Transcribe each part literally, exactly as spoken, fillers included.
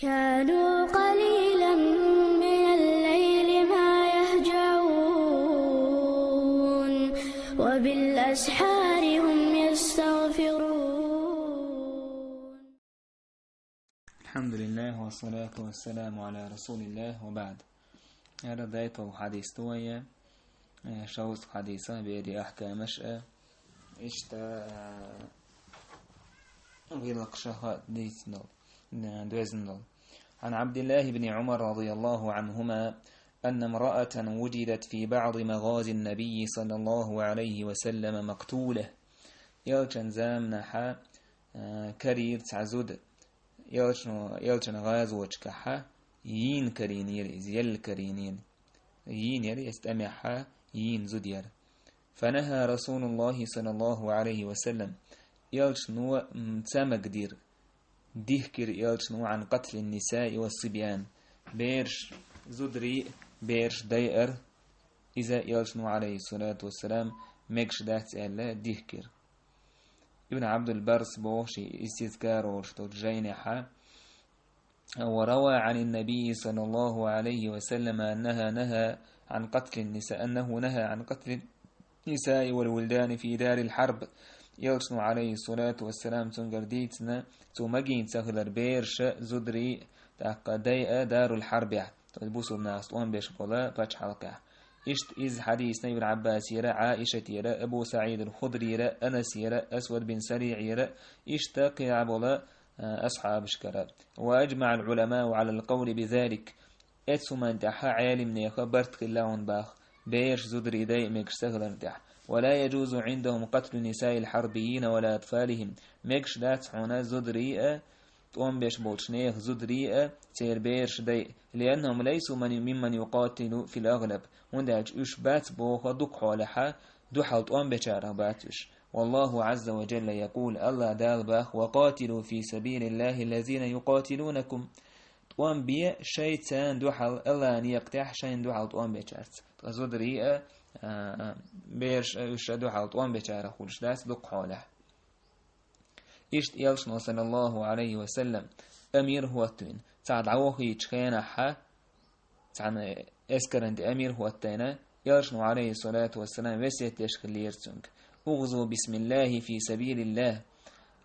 كانوا قليلا من الليل ما يهجعون، وبالأسحار هم يستغفرون. الحمد لله والصلاة والسلام على رسول الله وبعد. Ара дайтал хадис туая, э, шаус хадиса бери ахкамаш, э, ишта, э, гилак шаха дицнал, э, двезнал. عن عبد الله بن عمر رضي الله عنهما أن امرأة وجدت في بعض مغازي النبي صلى الله عليه وسلم مقتولة. Элчан замнаха, э, карир цхьа зуда. Элчан, элчан гӀазочкахьа йийна карийнера иза, елла карийнера. Йийнера иза тӀамехьа, йийна зуда яра. فنهى رسول الله صلى الله عليه وسلم. Элчано, м, цамагдира. Дихкира элчано عن قتل النساء والصبيان. Бераш зударий, бераш дайар, иза элчано, عليه الصلاة والسلام, мегаш дац аьлла дихкира. Ибн Абдул Баррис боху ший Истизкар олуш долчу жайнехьа: وروى عن النبي صلى الله عليه وسلم أنه نهى عن قتل النساء، أنه نهى عن قتل النساء والولدان في دار الحرب. Элчано, عليه الصلاة والسلام, цуьнгара дийцина, цо магийна ца хилар бераша, зударий, тӀаккха дайа Дарул Хьарбехь, то есть бусулба нахаца тӀом беш болу пачхьалкхехь. Иштта иза хьадийцина Ибн Ӏаббасера, Ӏаишатера, Абу СаӀид ал-Худрийра, Анасера, Асвад бин СаригӀера, иштта кхин а болу, а, асхьабашкара. وأجمع العلماء على القول بذلك. Эцу хӀуманна тӀехьа Ӏелимнеха барт хилла хьуна баха, бераш, зударий, дайа мегаш ца хиларна тӀехь. ولا يجوز عندهم قتل نساء الحربيين ولا أطفالهم. Мегаш дац хьуна зударий а, тӀом беш болчу нехан зударий а, церан бераш, дайа, لأنهم ليسوا من، ممن يقاتل في الأغلب. ХӀунда аьлча уьш бац боху дукха хьолехьа, дуьхьал тӀом бечарах бац уьш. والله عز وجل يقول, АллахӀ Дала баха: وقاتلوا في سبيل الله الذين يقاتلونكم. ТӀом бе шайца дуьхьал, АллахӀан некъа тӀехь шайна дуьхьал тӀом бечаьрца. Ткъа зударий а, а, бераш а уьш а дуьхьал тӀом бечарах хуьлуш дац дукха хьолехь. Иштта Элчано, саллаллаху Ӏалайхи ва саллам, амир хӀоттавина, цхьа дӀавохийчу хенахьа, цхьана эскаран тӀе амир хӀоттайна, Элчано, Ӏалайхи салату ва салам, весет деш хиллера цуьнга: «اغزوا بسم الله في سبيل الله».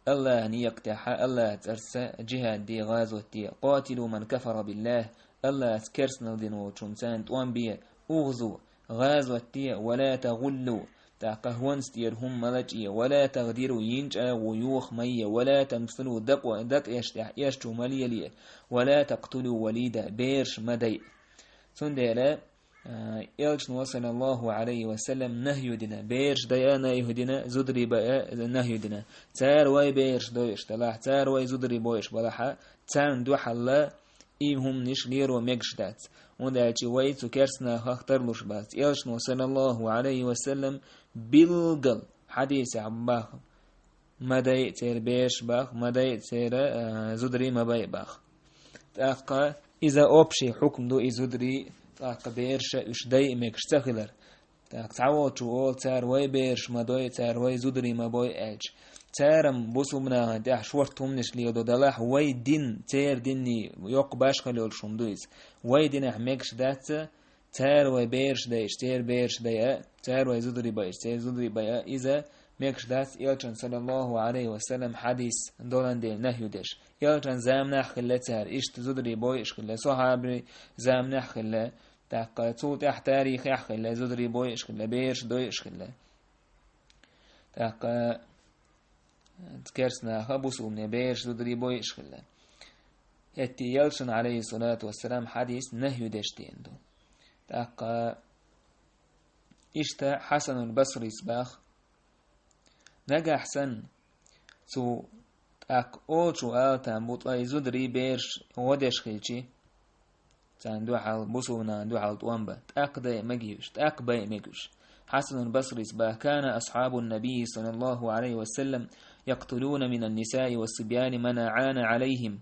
АллахӀан некъа тӀехьа, АллахӀан цӀарца джихӀад де, гӀазот де. «قاتلوا من كفر بالله». АллахӀаца керстанал дина волчунна царна тӀом бе. «اغزوا», гӀазот де, «ولا تغلوا». ТӀаккха хӀонца тӀера хӀума ма лачкъе, «ولا تغدروا», йина чӀагӀо йоха ма е, «ولا تمثلوا», дакъо-, дакъеш тӀехь эшчу ма лелае, «ولا تقتلوا الوليد», бераш ма дайа. Цундела, а, Элчано, саллаллаху Ӏалайхи ва саллам, нахью дина, бераш дайа нахью дина, зударий байа нахью дина. Цара вай бераш дойуш далахь, цара вай зударий бойуш балахьа, царна дуьхьал и хӀуманаш леро мегаш дац. ХӀунда аьлча вай цу керстанахах тарлуш бац. Элчано, саллаллаху Ӏалайхи ва саллам, билггал хьадисехь баха: «Ма дайа церан бераш», баха, «Ма дайа церан, а, зударий ма байа», баха. ТӀаккха иза общий хьукм ду, и зударий, тӀаккха бераша уьш дайа мегаш ца хилар. ТӀаккха цхьаволчо олу: «Цара вай бераш ма дойу, цара вай зударий ма бойу», аьлча. Цара-м бусулба нахана тӀехь шорта хӀуманаш лело далахь, вай дин, церан динний йоккха башхалла йолуш хӀума ду иза. Вай динехь мегаш дац, цара вай бераш дайча, церан бераш дайа, цара вай зударий байча, церан зударий байа, иза мегаш дац Элчан, саллаллаху Ӏалайхи ва саллам, хьадис долан дела нахью деш. Элчан заманахь хилла цара, иштта зударий бойуш хилла, сахьабий заманахь хилла, тӀаккха цул тӀаьхьа тарихехь хилла, зударий бойуш хилла, бераш дойуш хилла. ТӀаккха керстанаха бусулбане бераш, зударий бойуш хилла. ХӀетте Элчан, Ӏалайхи салату ва салам, хьадис нахью деш деана ду. ТӀаккха иштта Хьасанул Басрис баха: «Нагахь санна цу тӀаккха олучу ала там бу, ткъа и зударий, бераш гӀо деш хилчи, царна дуьхьал, бусулба нахана дуьхьал тӀом бан, тӀаккха дайа мегий уьш, тӀаккха байа мегий уьш». Хьасанул Басрис баха: «كان أصحاب النبي صلى الله عليه وسلم يقتلون من النساء والصبيان من أعان عليهم».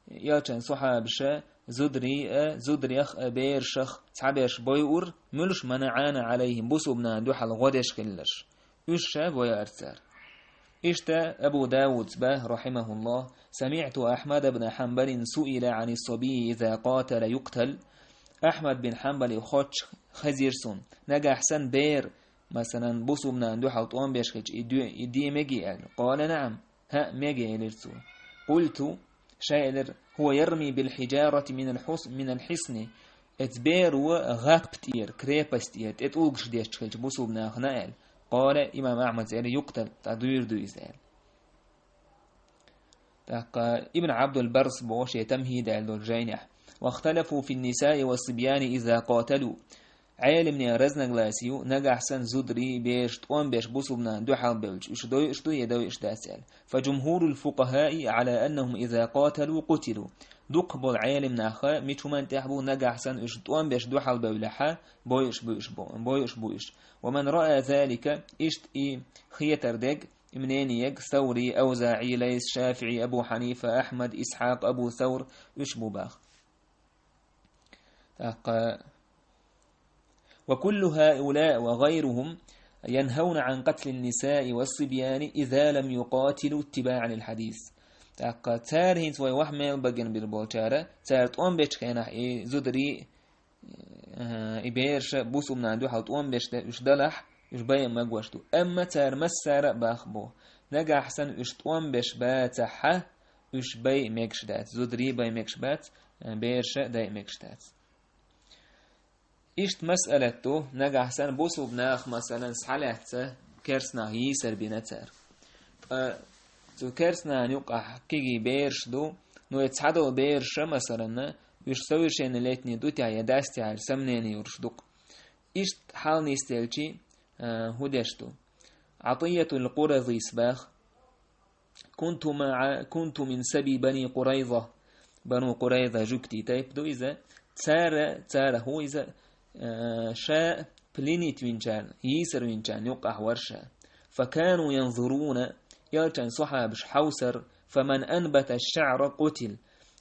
Элчан сахьабаша зударий а, зударех а, берашах цхьаберш бойура, муьлш, «من أعان عليهم», бусулба нахана дуьхьал гӀо деш хилларш. Уьш ша бойура цара. Иштта Абу Давуда баьхаб, рахьимахуллахӀ: «سمعت أحمد بن حنبل سئل عن الصبي إذا قاتل يقتل». Ахьмад бин Хьанбале хоттуш хезира суна: «Нагахь санна бер, масалан, бусулба нахана дуьхьал тӀом беш хилча, и де, и де мегий?» — аьлла. «قال: نعم». «ХӀаъ, мегий», — элира цо. «قلت», ша элира: «هو يرمي بالحجارة من الحص-، من الحصن». Эцу беро гӀап тӀера, крепость тӀера, тӀе тӀулгаш детташ хилча бусулба нахана, аьлла. «قال», имам Ахьмада элира: «يقتل», дӀадуьйр ду иза, аьлла. ТӀаккха Ибн Ӏабдул-Баррас боху шен «Тамхьид» аьлла долчу жайнехь: «واختلفوا في النساء والصبيان إذا قاتلوا». Ӏелимнехан разногласи ю, нагахь санна зударий, бераш тӀом беш бусулба нахана дуьхьал бевлча, уьш дойуш ду я дойуш дац аьлла. «فجمهور الفقهاء على أنهم إذا قاتلوا قتلوا». Дукхахболу Ӏелимнах мича хӀуманна тӀехь бу, нагахь санна уьш тӀом беш дуьхьал бевллехь, бойуш бу уьш, бо-, бойуш бу уьш. «ومن رأى ذلك», иштта и хетар дерг, и мнение ерг, Саври, АвзаӀи, Лайс, ШафиӀи, Абу Хьанифа, Ахьмад, Исхьакъ, Абу Савр, уьш бу баха. ТӀаккха: «وكل هؤلاء وغيرهم ينهون عن قتل النساء والصبيان إذا لم يقاتلوا اتباعا للحديث». ТӀаккха цара, хӀинца вай охьа мел багина бир болчара, цара тӀом бечу хенахь и зударий, э, и бераша бусулба нахана дуьхьал тӀом беш де, уьш далахь, уьш бай а магош ду. Амма цара массара а баха бу: нагахь санна уьш тӀом беш бацахьа, уьш бай мегаш дац, зударий бай мегаш бац, э, бераша дай мегаш дац. Иштта масъалат ду, нагахь санна бусулба нах, масалан, схьалаьцна керстанах йийсар бина цара. Ткъа цу керстанан юкъахь кегий бераш ду, ну, и цхьадолу бераша, масалан, уьш совершеннолетний ду техьа я дац техьа аьлла сомнение йолуш ду-кх. Иштта хьал нисделчи, а, хӀун деш ду? Ӏатиятул Къуразис баха: «كنت مع، كنت من سبي بني قريظة». Бану Къурайза жуьгтийн тайпа ду иза. Цара, царах ву иза, а, ша пленить винчарна, йийсар винчарна юккъахь вара ша. «فكانوا ينظرون», элчан сахьабаш хьовсар: «فمن أنبت الشعر قتل».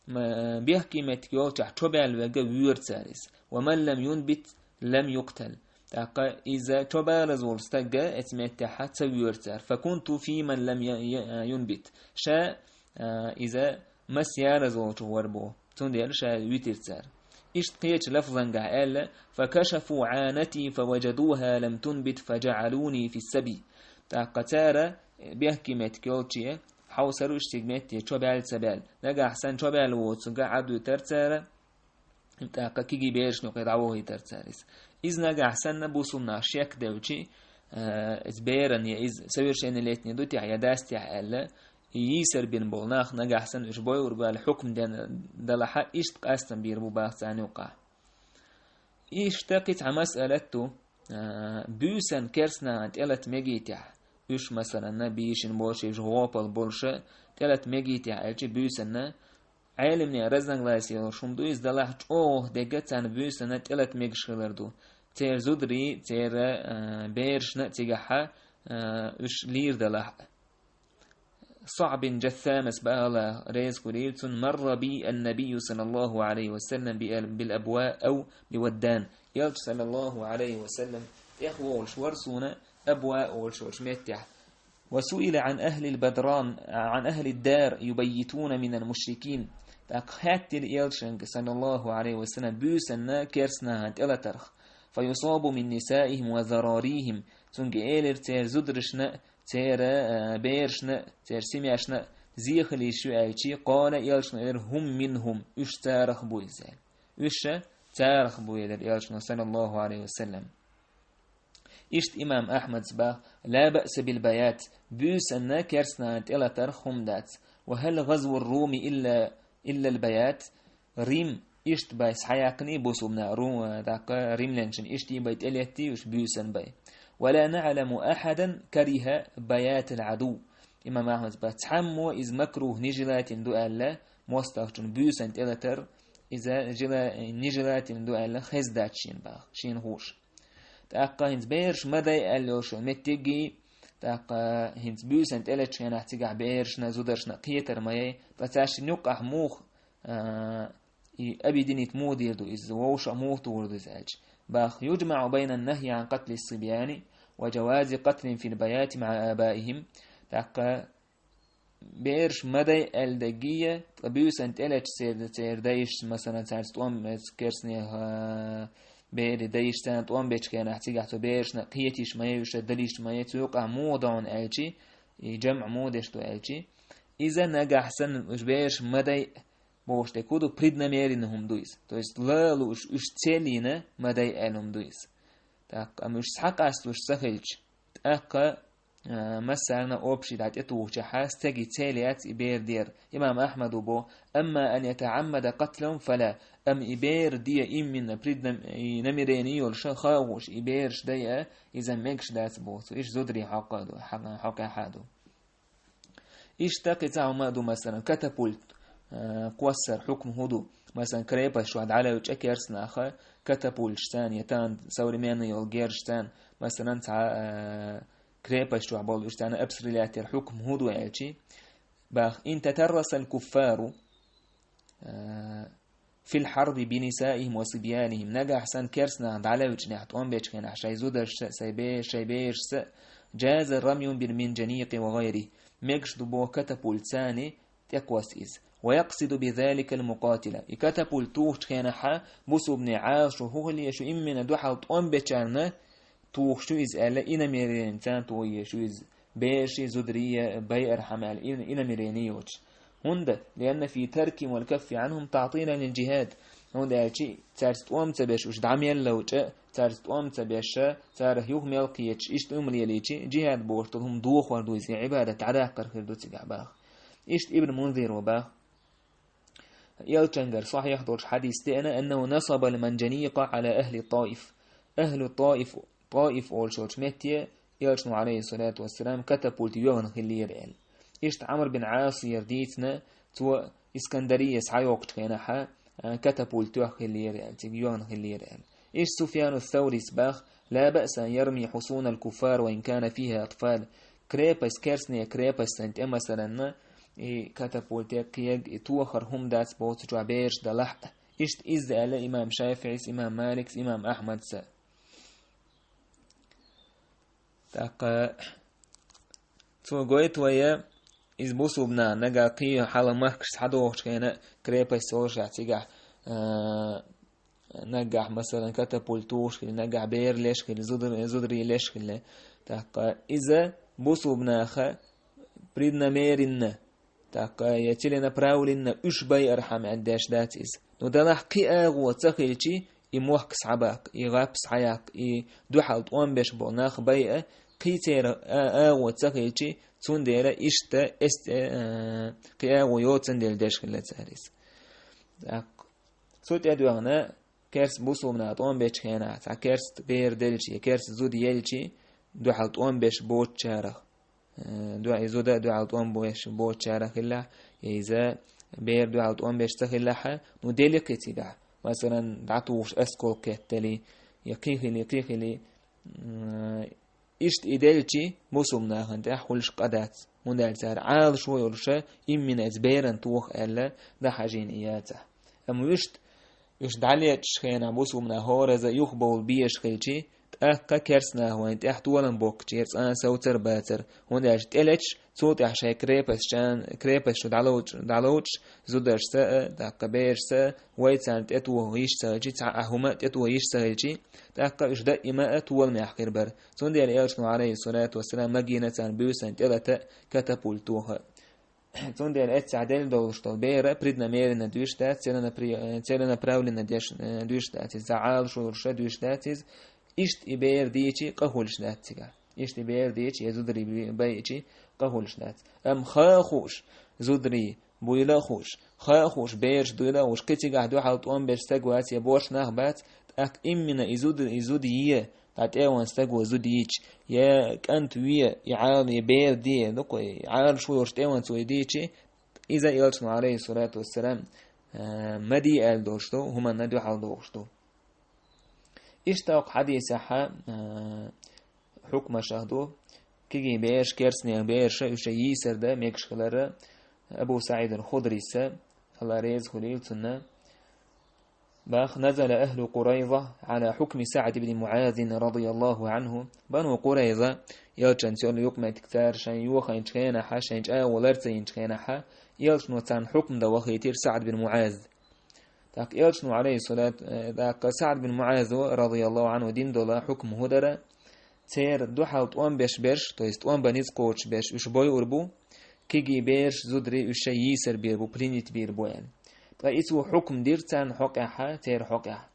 Ма-, бехке меттиг йолчохь чобаьлла верг воьру цара иза. «ومن لم ينبت لم يقتل». ТӀаккха иза чобалаза волу стаг эцу меттехь ца воьру цара. «فكنت في من لم ي-، ي-، ينبت». Ша, а, иза мас яраза волчух вара боху. Цундела ша витира цара. Иштта кхечу лафзангахь аьлла: «فكشفوا عانتي فوجدوها لم تنبت فجعلوني في السبي». ТӀаккха цара бехке меттиг йолче хьовсар уьш цига метте чобаьлла ца баьлла. Нагахь санна чобаьлла воцург Ӏадвуьтура цара. ТӀаккха кегий берашна юкъе дӀавохуьйтура цара иза. Иза нагахь санна бусулба нах шек девлчи, э, иза беран я иза совершеннолетний ду техьа я дац техьа аьлла, и йийсар бина болу нах нагахь санна уьш бойург ваьлла хьукм ден далахьа, иштта къастам бийр бу баха царна юккъахь. Иштта кхин цхьа масъалат ду, э, буьйсан керстанан тӀелата мегийтехь, уьш, масалан, бийшина болуш, уьш гӀопал болуша тӀелата мегийтехь аьлчи буьйсанна, Ӏелимнехан разногласи йолуш хӀума ду иза далахь, чӀогӀа дегга царна буьйсанна тӀелата мегаш хилар ду. Церан зударий, церан, а, берашна а цигахьа, а, уьш лийр далахь. СаӀб бин Джассамас баха, Аллах реза хуьлийла цунна: «مر بي النبي صلى الله عليه وسلم بال-، بالأبواء أو بودان». Элча, саллаллаху Ӏалайхи ва саллам, тӀехволуш вара суна Абва олуш волчу меттехь. «وسئل عن أهل البدران، عن أهل الدار يبيتون من المشركين». ТӀаккха хаьттира элчанга, саллаллаху Ӏалайхи ва саллам, буьйсанна керстанахьан тӀелатарх. «فيصاب من نسائهم وذراريهم». Цуьнга элира церан зударшна, церан, а, берашна, церан семьяшна зе хилийш ю аьлчи, къала, элчано элира: «هم منهم», уьш царах бу иза. Уьш царах бу, элира элчано, саллаллаху Ӏалайхи ва саллам. Иштта имам Ахьмадс баха: «لا بأس بالبيات», буьйсанна керстанан тӀелатарх хӀума дац. «وهل غزو الروم إلا، إلا البيات؟» Рим иштта бай схьаяьккхиний бусулбана, Рум, даккха римлянчун иштта бай тӀелеттий уьш буьйсан бай. «ولا نعلم أحدا كره بيات العدو». Имам Ахьмадс баха: цхьаммо иза макрух, нежелательно ду аьлла, мостагӀчун буьйсан тӀелатар, иза жела-, нежелательно ду аьлла, хезна дац шена баха, шена хууш. ТӀаккха хӀинца бераш ма дай аьлла йолуш йолу меттиггий, тӀаккха хӀинца буьйсан тӀелетчу хенахь цигахь берашна, зударшна кхетар ма яй, ткъа цаьршинна юккъахь муха, а, и объединить муха дийр ду иза, вовшах муха тухур ду иза аьлча. Баха: «يجمع بين النهي عن قتل الصبيان وجواز قتل في البيات مع آبائهم». ТӀаккха бераш ма дайа аьлла даггийя, ткъа буьйсанна тӀелеташ церан, церан дайшца, масала, цаьрца тӀом, керстнех, а, берий дайш царна тӀом бечу хенахь, цигахь цу берашна кхетийш ма яй, уьш далийш ма яй, цу юкъахь муха ду хьуна аьлчи, и жамӀ муха деш ду аьлчи, иза нагахь санна уьш бераш ма дайа бохуш дерг хӀун ду, преднамеренно хӀума ду иза. То есть, ла лууш, уьш цел йина ма дайа аьлла хӀума ду иза. ТӀаккха, амма уьш схьакъасталуш ца хилча, тӀаккха, а, массарна общий дӀа тӀетухучехьа, стеган цел яц и бер дер. Имам Ахьмада боху: «Амма ан ятаӀаммада къатлахум фала». Амма и бер де именно преднам-, и намерение йолуш, хаахуш, и бераш дайа, иза мегаш дац боху цо. Иштта зударий хьокъехь ду, хьа-, хьокъехь ду. Иштта кхин цхьа хӀума а ду, масалан, катапульт, а, кхоссар хьукма хӀун ду? Масалан, крепость чохь дӀалевча керстнаха катапульташ царна, я тахана современный йолу герзаш царна, масалан, цхьа, а, крепость чохь болу уьш царна обстрелять яр хьукма хӀун ду аьлчи, бах: «Ин татаррасал куффару, а, фил хьарби бинисаихим ва сибьянихим». Нагахь санна керстнах дӀалевчнехь, тӀом бечу хенахь, шайн зударшца, шайн бе-, шайн берашца, «джаза рамюн бил минджаникъи ва гӀайри». Мегаш ду боху катапульт царна тӀекхосса иза. «Ва якъсиду бизаликал мукъатила». И катапульт тухучу хенахьа, бусубне Ӏалашо хӀун хилла еза шу, иммина дуьхьал тӀом бечарна тухуш ю иза аьлла, и намеренца тухуш ю иза. Бераши, зударий байархьама аьлла, и, и намерение йоцуш. ХӀунда, «лианна фи таркихим вал каффи Ӏанхум таӀтилан лил джихад». ХӀунда аьлча, цаьрца тӀом ца беш уьш дӀа мел левча, цаьрца тӀом ца беша, царах юха мел кхеташ, иштта хӀума лелийча, джихад бохуш долу хӀума дохор ду иза, и Ӏибадат дӀадаккхар хир ду цигахь баха. Иштта Ибн Мунзиро баха. Элчангара сахьихь долчу хьадис деана: «Аннаху насабал манджаникъа Ӏала ахли Таиф». Ахлу Таиф, Таиф олуш йолчу метте Элчано, Ӏалайхиссалату вассалам, катапульт йоьхна хиллера аьлла. Иштта Ӏамр бин Ӏасера дийцина, цо Искандария схьайоккхучу хенахьа, а, катапульт йоьхна хиллера аьлла, цига йоьхна хиллера аьлла. Иштта Суфьяну Саурис баха: «Ла баъса ан ярми хьусунал куффар ва ин кана фиха атфал». Крепость, керстнех крепостьна тӀе, масаланна, и катапульте кхега, и тохар хӀума дац боху цу чохь бераш далахь а. Иштта иза аьлла имам ШафиӀис, имам Маликс, имам Ахьмадса. ТӀаккха цо гойту вайна, иза бусубна нагахь кхин хьала махкаш схьадохучу хенахь, крепость олуш яц цигахь, а, нагахь, масалан, катапульт тухуш хилла, нагахь бер леш хилла, зудар-, зударий леш хилла. ТӀаккха иза бусубнаха преднамеренно, тӀаккха я целенаправленно уьш байархьама аьлла деш дац иза. Ну, далахь кхин агӀо ца хилчи, и мохк схьабаккха, и гӀап схьаяккха, и дуьхьал тӀом беш болу нах байа, кхин церан а-, агӀо ца хилчи, цундела иштта эс-, э, кхин агӀо йоцанделла деш хилла цара иза. ТӀаккха цу тӀедоьгӀна керст бусулба наха тӀом бечу хенахь, цхьа керст бер делчи, я керст зуда елчи, дуьхьал тӀом беш боцучарах, э, дуьхьа-, и зуда дуьхьал тӀом беш боцучарах хилла, я иза бер дуьхьал тӀом беш ца хиллахьа, ну, дели кхин цигахь. Масалан, дӀатухуш осколка кхеттали, я кхин хили, кхин хили, м, иштта и делчи, бусулба нахана тӀехь хуьлуш къа дац. ХӀунда аьлча цара Ӏалашо йолуша, иммина иза беран тоха аьлла, дӀахьажийна и яцахь. Амма вуьшта, уьш дӀалеччу хенахь бусулба нах хӀораза юхабовла безаш хилчи, тӀаккха керст наха вайна тӀехь толам боккхучера цкъа а совцар а бацара, хӀунда аьлча тӀелечча, цул тӀаьхьа шайн крепостьчан-, крепостьчу дӀаловчу-, дӀаловчуш, зударшца а, тӀаккха берашца а, вай царна тӀетоха йиш ца хилчи, цхьа а хӀума а тӀетоха йиш ца хилчи, тӀаккха уьш даима а толамехь хир бара. Цундела Элчано, Ӏалайхиссалату вассалам, магийна царна буьйсанна тӀелата а, катапульт тоха а. Цундела эццахь делла долуш долу бер преднамеренно дуьйш дац, целенапри-, целенаправленно деш, э, дуьйш дац иза, Ӏалашо йолуша дуьйш дац иза, иштта и бер дийчи къа хуьлуш дац цигахь. Иштта и бер дийчи, я зударий бай-, байичи къа хуьлуш дац. Амма ха а хууш, зударий буйла а хууш, ха а хууш, бераш дуйла а хууш, кхин цигахь дуьхьал тӀом беш стаг вац, я бош нах бац, тӀаккха иммина и зуда, и зуда е, дӀа тӀеван стаго зуда йича, я кӀант ве, и Ӏала, я бер де, дукха, и Ӏалашо йолуш тӀеван цо и дийчи, иза Элчано, Ӏалайхиссалату вассалам, а, ма де аьлла долуш ду, хӀуманна дуьхьал дохуш ду. Иштта окху хьадисехьа, а, хьукмашах ду, кегий бераш, керстнех бераша, уьш йийсар дан мегаш хилара, Абу СаӀид ал-Худрийса, АллахӀ реза хуьлийла цунна, Бах: «نزل أهل قريظة على حكم سعد بن معاذ رضي الله عنه». Бану Къурайза, элчанца йолу юкъаметтиг, цара шайн йохийначу хенахь, шайн чӀагӀо лар ца йинчу хенахь, элчано царна хьукам дан вахийтира СаӀд бин МуӀаз. ТӀаккха элчано, алейхиссалату, э, тӀаккха СаӀд бин МуӀазо, радияллаху Ӏанху, дина долу хьукам хӀун дара? Церан дуьхьал тӀом беш берш, то есть тӀом бан ницкъ кхочуш берш, уьш бойур бу, кегий бераш, зударий уьш шайн йийсар бийр бу, пленить бийр бу аьлла. Ткъа и цо хьукам дира царна хьокъехь, церан хьокъехь.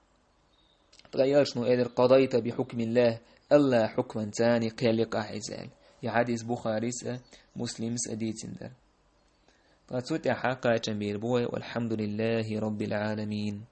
Ткъа элчано элира: «قضيت بحكم الله», АллахӀан хьукманца кхел йи ахь иза аьлла. И хьадис Бухарис а, Муслимс а дийцина дара. Ткъа цу тӀехь кхачам бийр бу вай, والحمد لله رب العالمين.